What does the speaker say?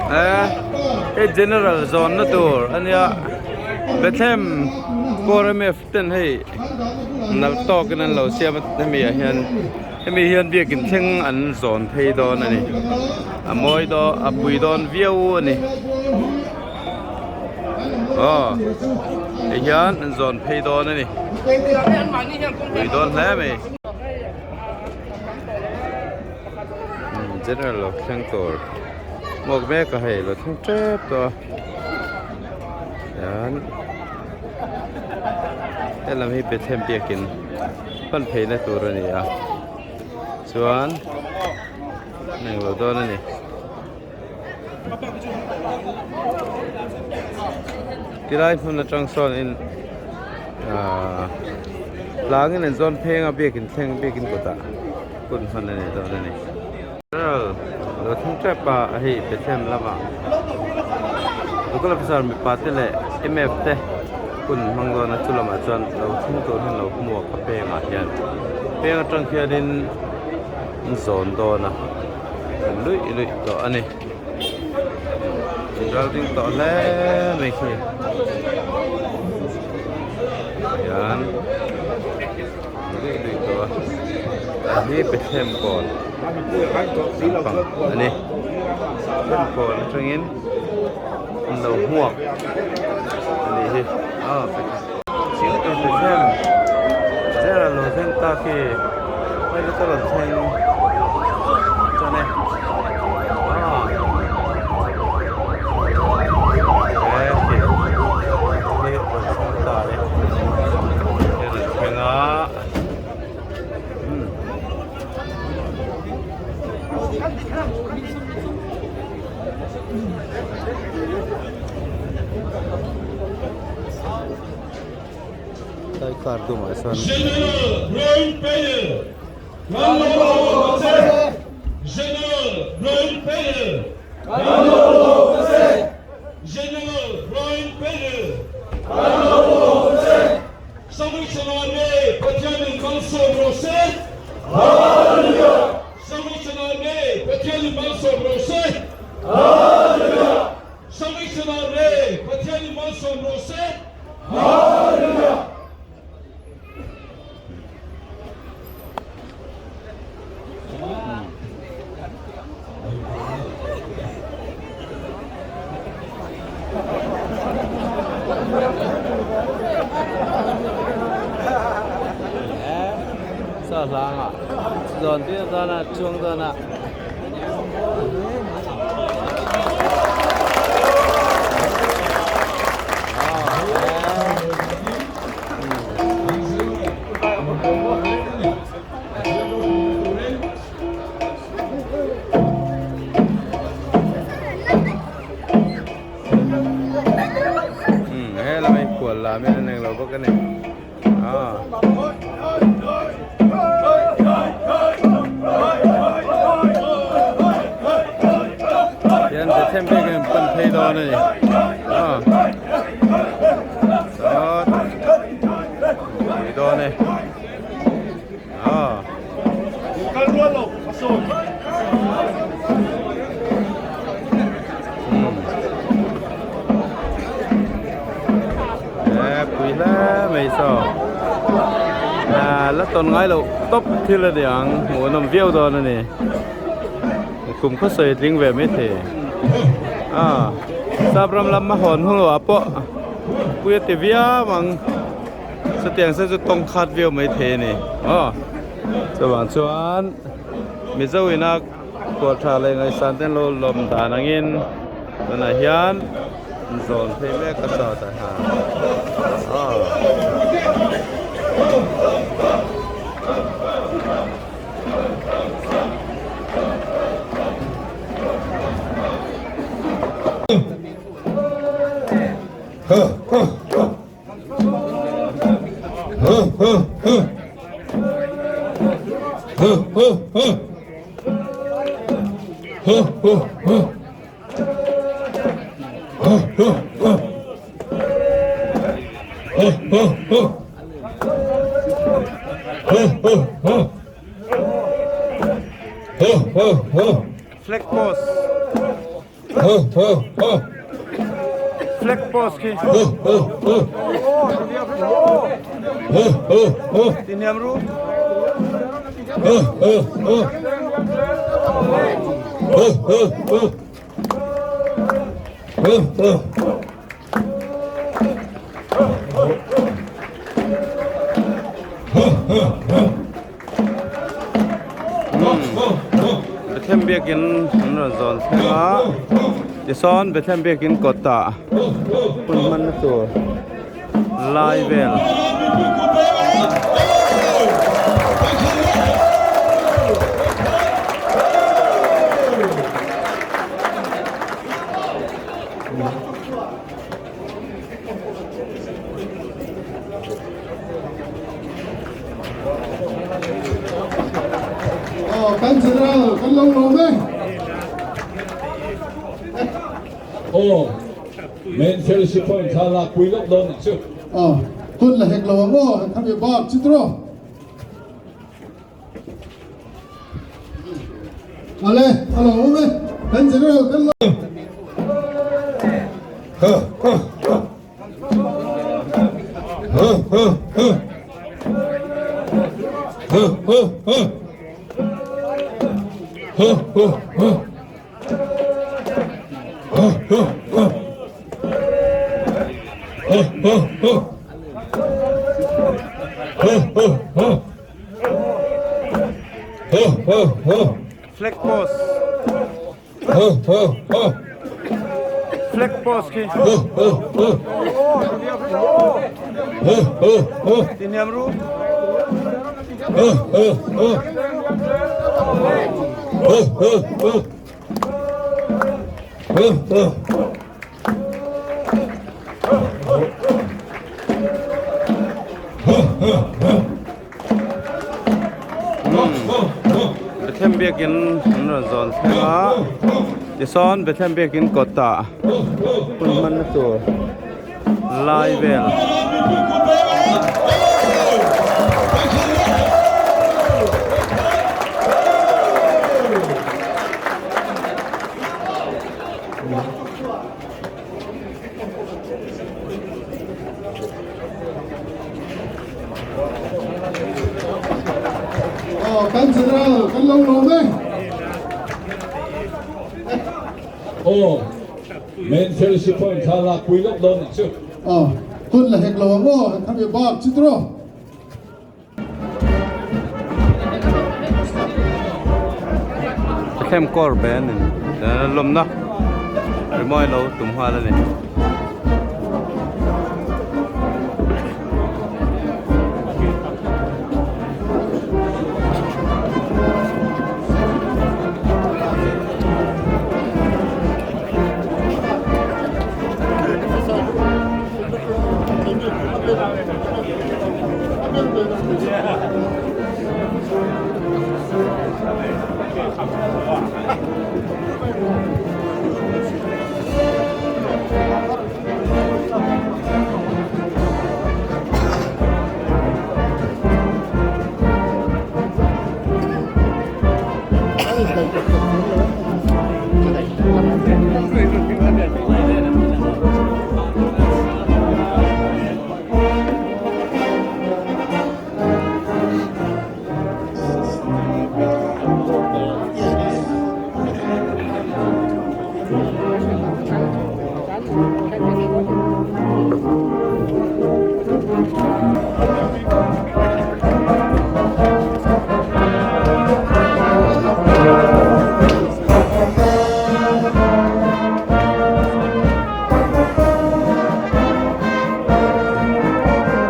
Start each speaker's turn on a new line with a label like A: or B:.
A: Hei general zawnna tur a nia Bethlehem Core MF ten hei nalh tawkin an lo siam a hemi ah hian hemi hian biakin thleng an zawn phei dawn a ni a mawi dawn a pui dawn viau a ni aw hei hian an zawn phei dawn a ni pui dawn hle mai. General lo thleng tur hmuak mek a hei lo thleng tep tawh a hian helam hi Bethlehem biakin pan pheina tur a ni a chuan englo dawn a ni. Tilai hmun atang sawn in ahh tlangin an zawn pheng a biakin thleng biakin kawtah hun hman a ni dawn a ni. Lo thleng tep a hei Bethlehem lamah local officer mipa te leh mf te hun hmang dawn a chu lamah chuan lo thleng tur hian lo hmuak a pengah hian peng atang hianin an zawn dawn a. Luih luih tawh a ni an ral ding tawh hle mai khi hian luih luih tawh a a hi Bethlehem kawn lampang a ni Bethlehem kawn atangin an lo hmuak a nih hi aw Bethlehem zela lo thleng ta khi pilot a rawn thleng chuan e aw he khi hi rawn thleng ta e he rawn thleng a umm. Tlai kar dumah sawn
B: General Brown Payer kan lo lawm a che General Brown Payer kan lo lawm a che General Brown Payer kan lo lawm a che Sawichhanah nge Pathianin malsawm rawh se Hallelujah Sawichhanah nge Pathianin malsawm rawh se Hallelujah Sawichhanah nge Pathianin malsawm rawh se Hallelujah.
A: Sa hlang ah zawn tir dawn a chuang dawn a. He lam hi khual lam hian an englo bawk a ni ah. Hian Bethlehem biak in pan phei dawn a ni ah sawt pui dawn e ah. Pui hle mai saw la tawn ngai loh tawp thil a ni ang hmuh an awm viau dawn a ni kum khaw sawi a tling ve maithei a sap ram lam a hawn hun ah pawh pui a ti viau ang chutiang se chu tawng khat viau maithei a ni aw chuvang chuan mizo ina Khual tha leh ngaihsan te an lo lawm dan angin tunah hian zawn phei mek a sawt a ha aw. Flag post. Flag post khi. Tihniam ru. Bethlehem biakin an rawn zawn thleng a tisawn Bethlehem biakin kawtah hun hmanna tur lai vel.
C: Kan general kan lo lawm e.
B: Aw, main fellowship point kha lak pui lawk dawn nih chu.
C: Aw, hun la hek lo ang aw, khami bak chu tiraw. Ale, a lo awm e, kan general kan lo.
A: Flag post Flag post khi Tihniam ru. Bethlehem biakin an rawn zawn thleng a tisawn Bethlehem biakin kawtah hun hmanna tur lai vel.
C: Aw kan general kan lo lawm e.
B: Aw main fellowship point kha lak pui lawk dawn nih chu.
C: Aw hun la hek lo ang aw khami bak chu tiraw.
A: Thlem kawr be a ni lawmna rimawi lo tum nghal a ni.